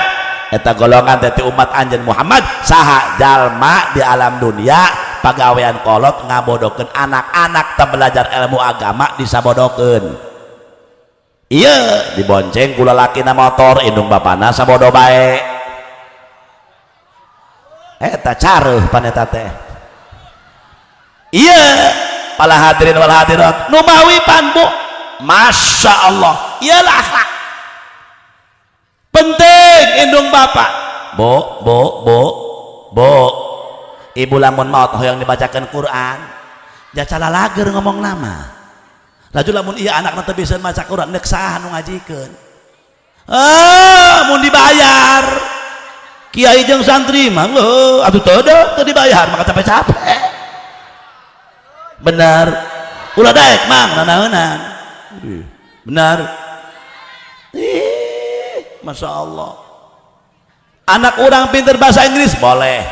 Eta golongan teh umat anjeun, Muhammad. Saha? Jalma di alam dunia pagawean kolot ngabodokeun anak-anak, teu belajar ilmu agama, disabodokeun. Iya, dibonceng ku lalakina motor, indung bapana sabodo bae. Eta careuh pan eta teh. Iya, para hadirin wal hadirat, nu mawi pan bu, Masya Allah, iyalah akhlak penting indung bapak. Bu, bu, bu, bu, ibu lamun maut hoyong dibacakan Quran, jacala lager ngomong nama. Laju lamun iya anak teu bisa maca Quran, nek saha nu ngajikeun? Ah, mun dibayar kiai jeung santri mah heuh, atuh teu teu dibayar maka capek-capek. Benar, ulah daek mang nanaeunan. Benar. Ih, Masya Allah. Anak orang pinter bahasa Inggris boleh,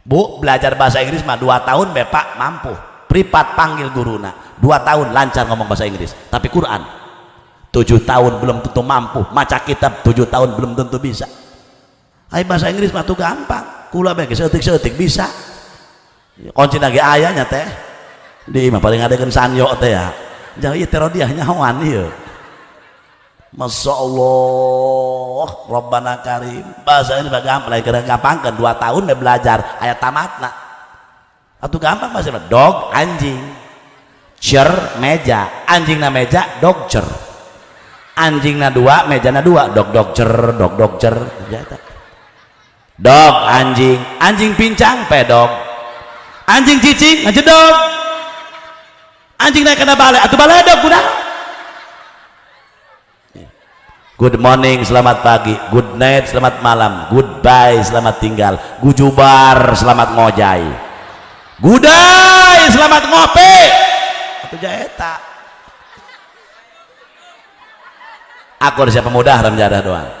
bu, belajar bahasa Inggris mah 2 tahun bapak mampu, privat panggil guruna, 2 tahun lancar ngomong bahasa Inggris. Tapi Quran 7 tahun belum tentu mampu, maca kitab 7 tahun belum tentu bisa. Ayo bahasa Inggris mah tuh gampang, kula bae seeutik-seeutik bisa. Kunci lagi ayahnya teh di mah paling ada sanyo teh ya, jauh ieu terodiah nyawan ieu. Masya Allah, Rabbana Karim. Bahasa ini gampang, lagi kena gampangkan 2 tahun dia belajar ayat tamatna. Atau gampang bahasa dog anjing, chair meja, anjing na meja dog chair, anjing na dua, meja na dua, dog dog chair, dog dog chair, dog anjing, anjing pincang pedog, anjing cicing ngajedog, anjing naik kena balik atau baledog budak. Good morning, selamat pagi. Good night, selamat malam. Goodbye, selamat tinggal. Gujubar, selamat ngojai. Gudai, selamat ngopi. Atau jaeta. Aku siapa pemuda haram jadah doang.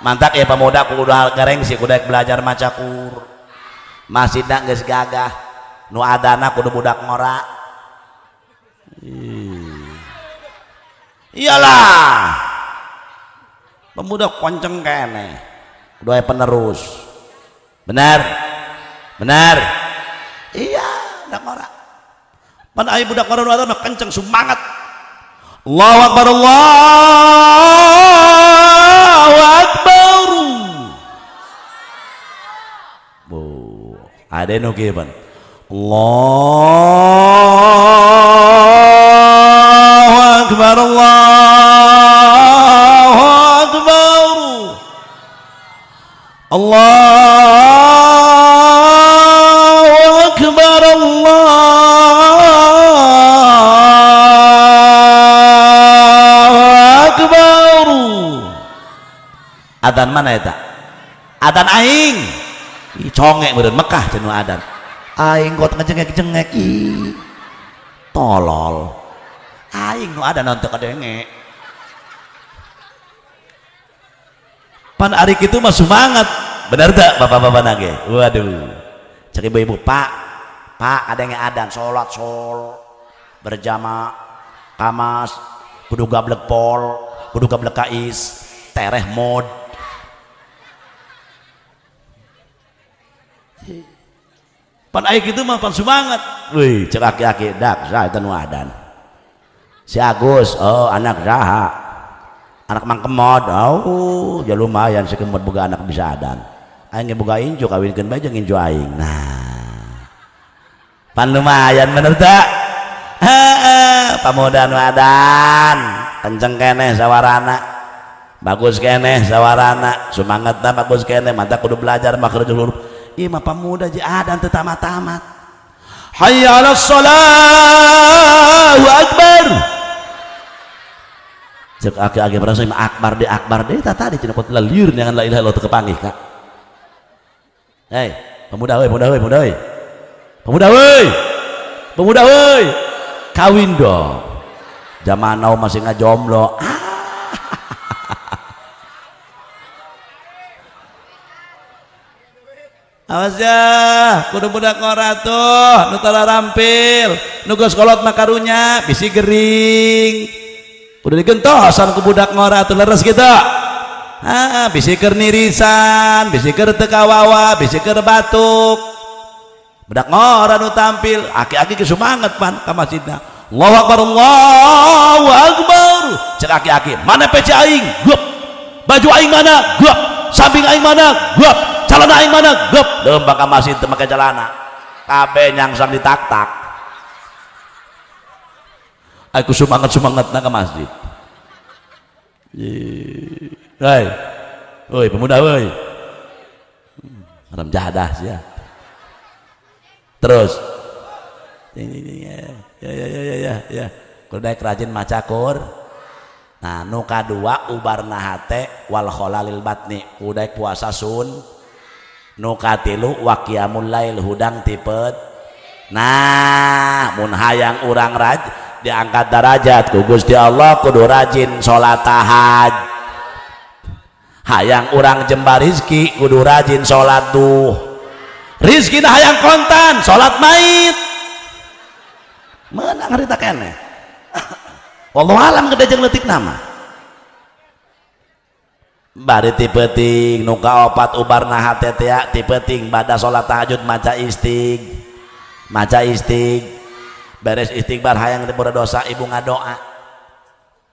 Mantak ya pemuda kudu gareng sih, kudu belajar maca kur. Masjidna geus gagah. Nu adana kudu budak ngora. Iyalah. Pemuda konceng kene, doa penerus, benar, benar, iya, budak ngora. Pan aya budak ngora nu mah kenceng semangat. Allahu akbar, Allahu akbar. Bu, ada nu kieu pan. Allahu akbar, Allahu akbar, Allahu akbar, Allahu akbar. Adan mana eta? Adan aing. Ih, congek meureun Mekah cenah adan. Aing kok ngejengek-jengek, ih. Tolol. Aing nu adan teu kadenge. Pan ari kitu mah semangat. Bener tak bapak-bapak nage? Waduh. Cek ibu-ibu, Pak, Pak ada yang adan salat sol berjamaah kamas kudu gablek pol, kudu gablek kais, tereh mod. Pan aya kitu mah pan semangat. Wih, cek aki-aki dak saha eta nu adan. Si Agus, oh anak saha? Anak Mang Kemod, oh ya lumayan si Kemod boga anak bisa adan. Aing boga incu kawinkeun bae jeung incu aing. Nah, pan lumayan bener tak? Heeh, pamuda nu adan, kenceng keneh sawarana. Bagus keneh sawarana, sumangetna bagus keneh, mantap kudu belajar makhrajul huruf. Ieu mah pamuda jeung adan teu tamat-tamat. Hayya 'alas shalah akbar. Cek aki-aki merasa akbar de akbar de tadi cenah kot lalieur neangan la ilaha illallah teu kepanggih kak. Hei, pemuda euy, pemuda euy, pemuda euy. Pemuda euy. Pemuda euy. Kawin dong. Zaman now masih ngajomblo. Awas ya, kudu budak ngora tuh, nu tara rampil, nu geus kolot mah karunya bisi gering. Kudu digentosan ku budak ngora tuh leres gitu. Ah, bisi keur nirisan, bisi keur teu kawawa, bisi keur batuk. Budak ngora nu tampil, aki-aki ge semangat pan ka masjidna. Allahu akbar, Allahu akbar. Cek aki-aki, mana peci aing? Gup. Baju aing mana? Gup. Samping aing mana? Gup. Celana aing mana? Gup. Leumpang ka masjid teu make celana. Kabeh nyangsang ditak-tak. Aku semangat-semangatna ke masjid. Hei, oi pemuda oi. Haram jadah sia. Terus. Ya ya ya ya ya ya. Kudu daek rajin maca Qur. Nah, nu kadua ubarna hate wal khalalil batni, kudu daek puasa sun. Nu katilu wa qiyamul lail hudang tipet. Nah, mun hayang urang raj diangkat derajat ku Gusti Allah kudu rajin salat tahaj. Hayang urang jembar rizki kudu rajin salat duh. Rizki hayang kontan salat mait. Meunang harita keneh. Wallahu alam gede jeung leutik nama. Bari ti peuting nu kaopat ubarna hate teh ti peuting bada salat tahajud maca istig. Maca istig. Beres istighfar hayang teu dosa ibu ngadoa.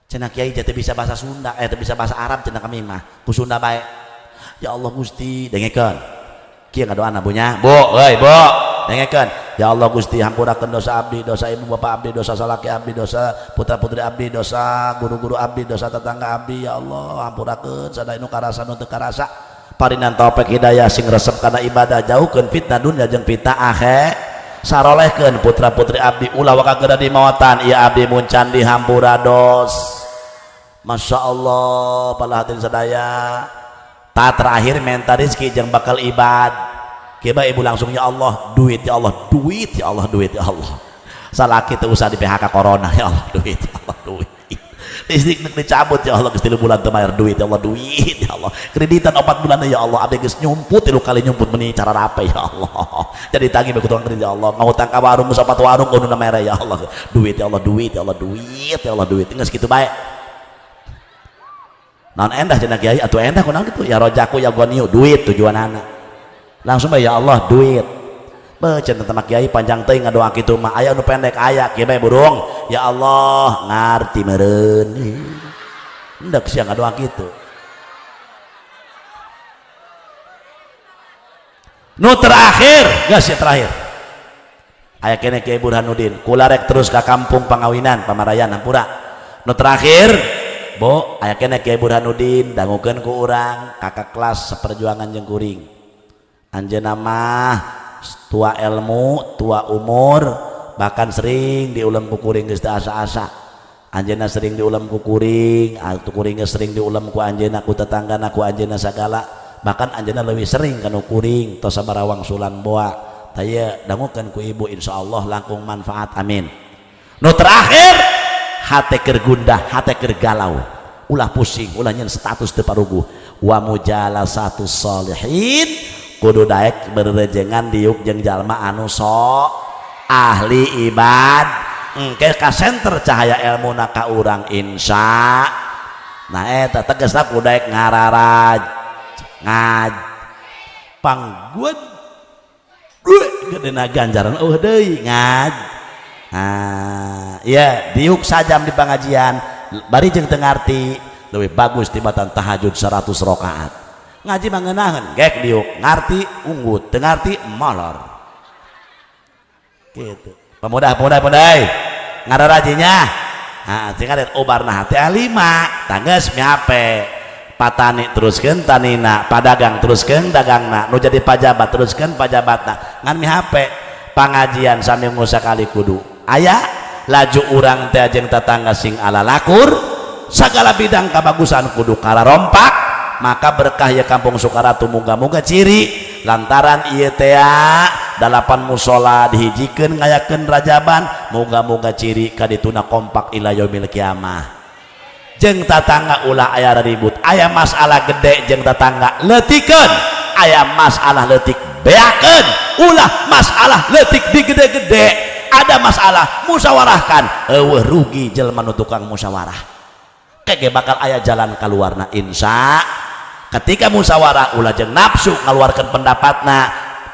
Cenah kiai teu bisa bahasa Sunda, teu bisa bahasa Arab cenah kami mah. Ku Sunda bae. Ya Allah Gusti, dengekeun. Kieu ngadoana bunya. Bu, euy, Bu. Dengekeun. Ya Allah Gusti, hampurakeun dosa abdi, dosa ibu bapak abdi, dosa salaki abdi, dosa putra putri abdi, dosa guru-guru abdi, dosa tetangga abdi. Ya Allah, hampurakeun sadaya nu karasa nu teu karasa. Parinan taufik hidayah sing resep kana ibadah, jauhkeun fitnah dunya jeung fitnah akhir. Sarolehkeun putra putri abdi ulah waka geura dimawatan ieu abdi muncan dihampura dos. Masya Allah, para hadirin sadaya. Ta terakhir menta rezeki jeung bakal ibad. Kiba ibu langsung ya Allah duit, ya Allah duit, ya Allah duit, ya Allah. Salaki teu usah di PHK corona, ya Allah duit, ya Allah duit. Listrik dicabut ya Allah geus 3 bulan teu bayar duit, ya Allah duit, ya Allah. Kreditan 4 bulan ya Allah abdi geus nyumput 3 kali nyumput meni cara rape ya Allah. Jadi tagih bae tukang kredit ya Allah. Ngahutang ka warung geus 4 warung kudu mere ya Allah. Duit ya Allah duit, ya Allah duit, ya Allah duit. Geus kitu bae. Naon endah cenah kiai atuh endah kunaon kitu ya rojaku ya goniu duit tujuanana. Langsung bae ya Allah duit. Beuceun teh kiai panjang teuing ngadoa kitu mah aya nu pendek aya kieu bae burung. Ya Allah ngarti meureun. Endek sia ngadoa kitu. Nu terakhir, geus ya terakhir. Aya keneh Kiai Burhanuddin, kula rek terus ka kampung Pangawinan, Pamarayan hampura. Nu terakhir, Bu, aya keneh Kiai Burhanuddin dangukeun ku urang kakak kelas seperjuangan jeung kuring. Anjeunna mah tua ilmu, tua umur, bahkan sering diulem ku kuring geus teu asa-asa. Anjeunna sering diulem ku kuring, atuh kuring geus sering diulem ku anjeunna, ku tetanggana, ku anjeunna sagala. Bahkan anjeunna leuwih sering kanu kuring tos sabarawang sulan boa. Tah ieu dangukeun ku ibu insyaallah langkung manfaat amin. Nu terakhir hate keur gundah, hate keur galau. Ulah pusing, ulah nyen status teu paruguh. Wa mujalasatus sholihin kudu daek berejengan diuk jeung jalma anu so ahli ibad engke ka center cahaya ilmuna ka urang insya. Nah eta tegasna kudu daek ngararaj ngaj panggued gedena ganjaran eueuh deui ngaj. Nah iya diuk sajam di pengajian bari jeung teu ngarti leuwih bagus tibatan tahajud 100 rakaat. Ngaji mah ngeunaheun gek diuk ngarti unggut teu ngarti molor gitu. Pemuda pemuda pemuda ngararajinya nah sing ada ubarna hate lima tanggeus miape patani teruskeun tanina, padagang teruskeun dagangna, nu jadi pajabat teruskeun pajabatna, ngan mihape pangajian saminggu sakali kudu aya laju urang teh jeung tetangga sing ala lakur sagala bidang kabagusan kudu kararompak. Maka berkah ya kampung Sukaratu muga-muga ciri lantaran ieu teh 8 musola dihijikeun ngayakeun rajaban muga-muga ciri kadituna kompak ila yaumil kiamah. Jeung tatangga ulah aya ribut, aya masalah gede jeung tatangga leutikeun, aya masalah leutik beakeun, ulah masalah leutik digede-gede, ada masalah musyawarahkan, eueuh rugi jelema nu tukang musyawarah. Kege bakal aya jalan kaluarna insya. Ketika musyawarah ulah jeung nafsu ngaluarkeun pendapatna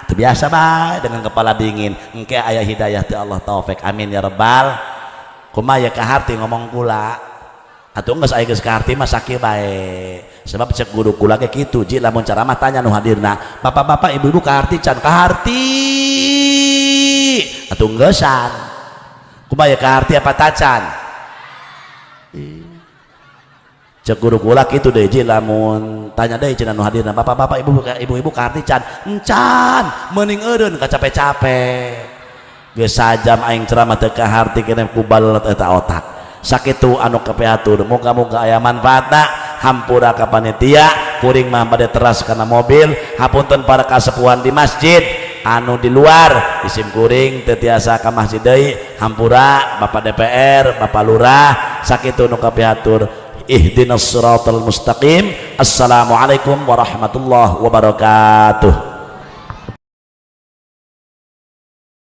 teu biasa bae dengan kepala dingin engke aya hidayah ti Allah taufik amin ya rabbal. Kumaha ya kaharti ngomong kula atuh geus aya geus kaharti mah sakieu bae sebab cek guru kula ge kitu ji lamun ceramah tanya nu hadirna bapak-bapak ibu-ibu kaharti can kaharti Atuh ngeusan kumaha ya, kaharti apa tacan? Cek guru kula kitu deh ji, lamun tanya deui cenah nu hadirna, bapak-bapak, ibu, ibu-ibu, kaharti can? Encan, mending eureun kacape-cape. Geus sajam aing ceramah teu kaharti keneh, ku balet eta otak. Sakitu anu kapihatur, muga-muga aya manfaatna. Hampura ka panitia, kuring mah bade teras kana mobil. Hapunten para kasepuhan di masjid anu di luar, isim kuring teu tiasa ka masjid deui. Hampura Bapak DPR, Bapak Lurah. Sakitu nu kapihatur. Ihdinas siratal mustaqim. Assalamualaikum warahmatullahi wabarakatuh.